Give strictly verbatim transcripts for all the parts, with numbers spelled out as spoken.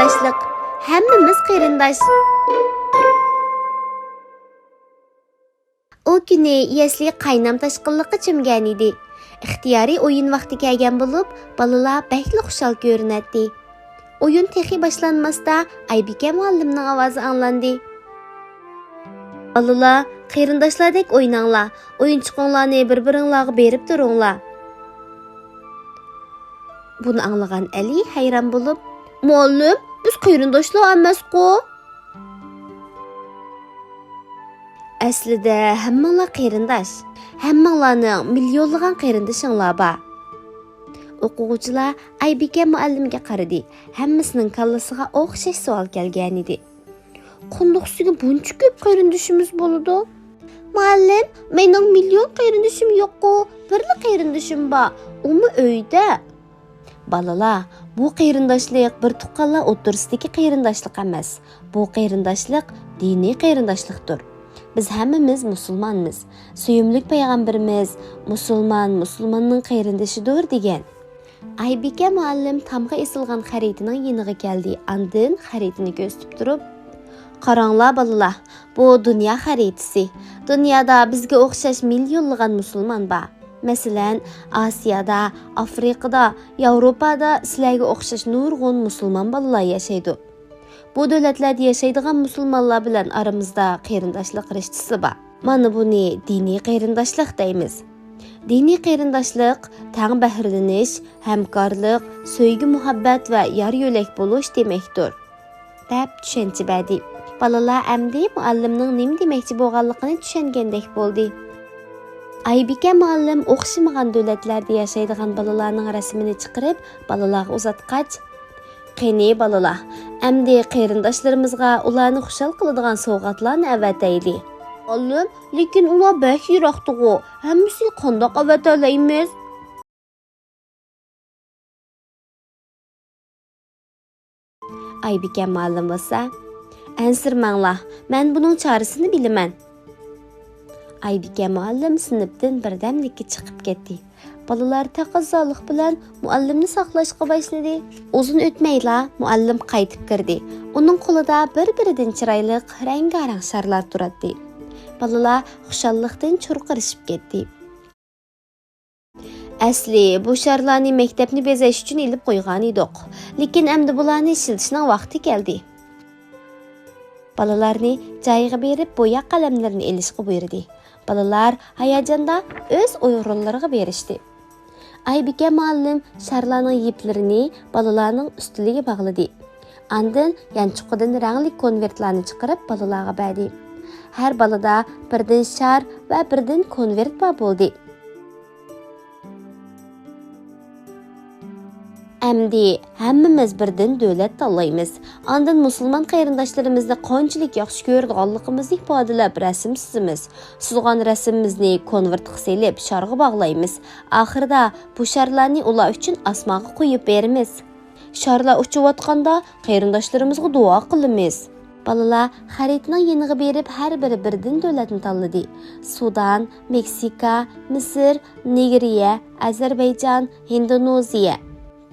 قېرىنداشلىق، ھەممىمىز قېرىنداش. ئۇ كۈنى يەسلى قاينام تاشقىنلىققا چۆمگەنىدى. ئىختىيارىي ئويۇن ۋاقتى كەلگەن بولۇپ، بالىلار بەكلا خۇشال كۆرۈنەتتى. ئويۇن تېخى باشلانماستا، ئايبىكە مۇئەللىمنىڭ ئاۋازى ئاڭلاندى. «بالىلار، قېرىنداشلاردەك ئويناڭلار، ئويۇنچۇقۇڭلارنى بىر-بىرىڭلارغا بېرىپ تۇرۇڭلار.» بۇنى ئاڭلىغان ئەلى ھەيران بولۇپ، «مۇئەللىم، بىز قېرىنداشلار ئەمەسقۇ؟» «ئەسلىدە ھەممىڭلار قېرىنداش. ھەممىڭلارنىڭ مىليونلىغان قېرىندىشىڭلار بار.» ئوقۇغۇچىلار ئايبىكە مۇئەللىمگە قارىدى. ھەممىسىنىڭ كاللىسىغا ئوخشاش سوئال كەلگەنىدى. «قانداق سىزگە بۇنچە كۆپ قېرىندىشىمىز بولىدۇ؟» «مۇئەللىم، مېنىڭ مىليون قېرىندىشىم يوققۇ، بىرلا قېرىندىشىم بار، ئۇمۇ ئۆيدە.» «بالىلار، بۇ قېرىنداشلىق بىر تۇغقانلار ئوتتۇرىسىدىكى قېرىنداشلىق ئەمەس، بۇ قېرىنداشلىق دىنىي قېرىنداشلىقتۇر. بىز ھەممىمىز مۇسۇلمانمىز. سۆيۈملۈك پەيغەمبىرىمىز، 'مۇسۇلمان مۇسۇلماننىڭ قېرىندىشىدۇر' دېگەن.» ئايبىكە مۇئەللىم تامغا ئېسىلغان خەرىتىنىڭ يېنىغا كەلدى، ئاندىن خەرىتىنى كۆرسىتىپ تۇرۇپ، «قاراڭلار بالىلار، بۇ دۇنيا خەرىتىسى. دۇنيادا بىزگە ئوخشاش مىليونلىغان مۇسۇلمان بار. مەسىلەن، ئاسىيادا، ئافرىقىدا، ياۋروپادا سىلەرگە ئوخشاش نۇرغۇن مۇسۇلمان بالىلار ياشايدۇ. بۇ دۆلەتلەردە ياشايدىغان مۇسۇلمانلار بىلەن ئارىمىزدا قېرىنداشلىق رىشتىسى بار. مانا بۇنى دىنىي قېرىنداشلىق دەيمىز. دىنىي قېرىنداشلىق تەڭ بەھرىلىنىش، ھەمكارلىق، سۆيگۈ-مۇھەببەت ۋە يار-يۆلەك بولۇش دېمەكتۇر.» دەپ چۈشەنچە بەردى. بالىلار ئەمدى مۇئەللىمنىڭ نېمە دېمەكچى بولغانلىقىنى چۈشەنگەندەك بولدى. ئايبىكە مۇئەللىم ئوخشىمىغان دۆلەتلەردە ياشايدىغان بالىلارنىڭ رەسىمىنى چىقىرىپ، بالىلارغا ئۇزاتقاچ، «قېنى بالىلار، ئەمدى قېرىنداشلىرىمىزغا ئۇلارنى خۇشال قىلىدىغان سوۋغاتلارنى ئەۋەتەيلى.» «مۇئەللىم، لېكىن ئۇلار بەك يىراقتىغۇ، ھەممىسىگە قانداق ئەۋەتەلەيمىز؟» ئايبىكە مۇئەللىم بولسا، «ئەنسىرىمەڭلار، مەن بۇنىڭ چارىسىنى بىلىمەن.» ئايبىكە مۇئەللىم سىنىپتىن بىردەملىككە چىقىپ كەتتى. بالىلار تەقەززالىق بىلەن مۇئەللىمنى ساقلاشقا باشلىدى. ئۇزۇن ئۆتمەيلا مۇئەللىم قايتىپ كىردى. ئۇنىڭ قولىدا بىر-بىرىدىن چىرايلىق رەڭگارەڭ شارلار تۇراتتى. بالىلار خۇشاللىقتىن چۇرقىرىشىپ كەتتى. «ئەسلى بۇ شارلارنى مەكتەپنى بېزەش ئۈچۈن ئېلىپ قويغان ئىدۇق. لېكىن ئەمدى بۇلارنى ئىشلىتىشنىڭ ۋاقتى كەلدى.» بالىلارنى جايىغا بېرىپ بوياق قەلەملىرىنى ئېلىشقا بۇيرۇدى. بالىلار ھاياجاندا ئۆز ئورۇنلىرىغا بېرىشتى. ئايبىكە مۇئەللىم شارلارنىڭ يىپلىرىنى بالىلارنىڭ ئۈستىلىگە باغلىدى. ئاندىن يانچۇقىدىن رەڭلىك كونۋېرتلارنى چىقىرىپ بالىلارغا بەردى. ھەر بالىدا بىردىن شار ۋە بىردىن كونۋېرت بار بولدى. «ئەمدى ھەممىمىز بىردىن دۆلەت تاللايمىز. ئاندىن مۇسۇلمان قېرىنداشلىرىمىزنى قانچىلىك ياخشى كۆرىدىغانلىقىمىزنى ئىپادىلەپ رەسىم سىزىمىز. سىزغان رەسىمىمىزنى كونۋېرتقا سېلىپ شارغا باغلايمىز. ئاخىرىدا بۇ شارلارنى ئۇلار ئۈچۈن ئاسمانغا قويۇپ بېرىمىز. شارلار ئۇچۇۋاتقاندا قېرىنداشلىرىمىزغا دۇئا قىلىمىز.» بالىلار خەرىتىنىڭ يېنىغا بېرىپ، ھەر بىرى بىردىن دۆلەتنى تاللىدى. سۇدان، مېكسىكا، مىسىر، نىگېرىيە، ئەزەربەيجان، ھىندونېزىيە.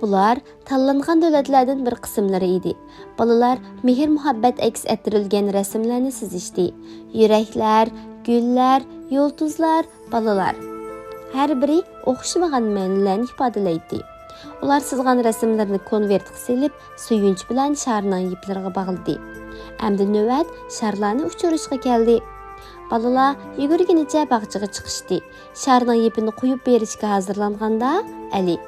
بۇلار تاللانغان دۆلەتلەردىن بىر قىسىملىرى ئىدى. بالىلار مېھىر-مۇھەببەت ئەكس ئەتتۈرۈلگەن رەسىملەرنى سىزىشتى. يۈرەكلەر، گۈللەر، يۇلتۇزلار، بالىلار. ھەر بىرى ئوخشىمىغان مەنىلەرنى ئىپادىلەيتتى. ئۇلار سىزغان رەسىملىرىنى كونۋېرتقا سېلىپ، سۆيۈنچ بىلەن شارنىڭ يىپلىرىغا باغلىدى. ئەمدى نۆۋەت شارلارنى ئۇچۇرۇشقا كەلدى. بالىلار يۈگۈرگىنىچە باغچىغا چىقىشتى. شارنىڭ يىپىنى قويۇپ بېرىشكە ھازىرلانغاندا، ئەلى،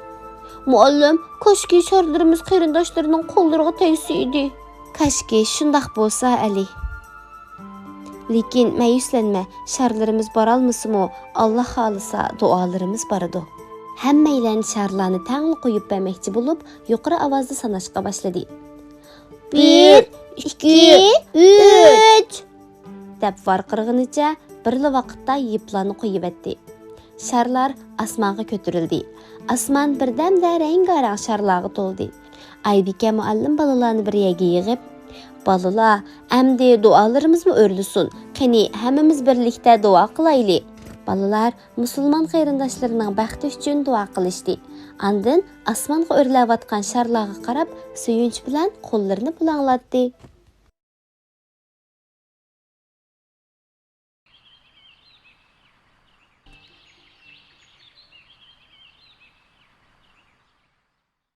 «مۇئەللىم، كاشكى شارلىرىمىز قېرىنداشلىرىنىڭ قوللىرىغا تەگسە ئىدى.» «كاشكى شۇنداق بولسا، ئەلى. لېكىن مەيۈسلەنمە، شارلىرىمىز بارالمىسىمۇ، ئاللا خالىسا دۇئالىرىمىز بارىدۇ.» ھەممەيلەن شارلارنى تەڭلا قويۇپ بەرمەكچى بولۇپ، يۇقىرى ئاۋازدا ساناشقا باشلىدى. «بىر، ئىككى، ئۈچ!» دەپ ۋارقىرىغىنىچە بىرلا ۋاقىتتا يىپلارنى قويۇۋەتتى. شارلار ئاسمانغا كۆتۈرۈلدى. ئاسمان بىردەمدە رەڭگارەڭ شارلارغا تولدى. ئايبىكە مۇئەللىم بالىلارنى بىر يەرگە يىغىپ، «بالىلار، ئەمدى دۇئالىرىمىزمۇ ئۆرلىسۇن. قېنى، ھەممىمىز بىرلىكتە دۇئا قىلايلى.» بالىلار مۇسۇلمان قېرىنداشلىرىنىڭ بەختى ئۈچۈن دۇئا قىلىشتى. ئاندىن ئاسمانغا ئۆرلەۋاتقان شارلارغا قاراپ سۆيۈنچ بىلەن قوللىرىنى بۇلاڭلاتتى.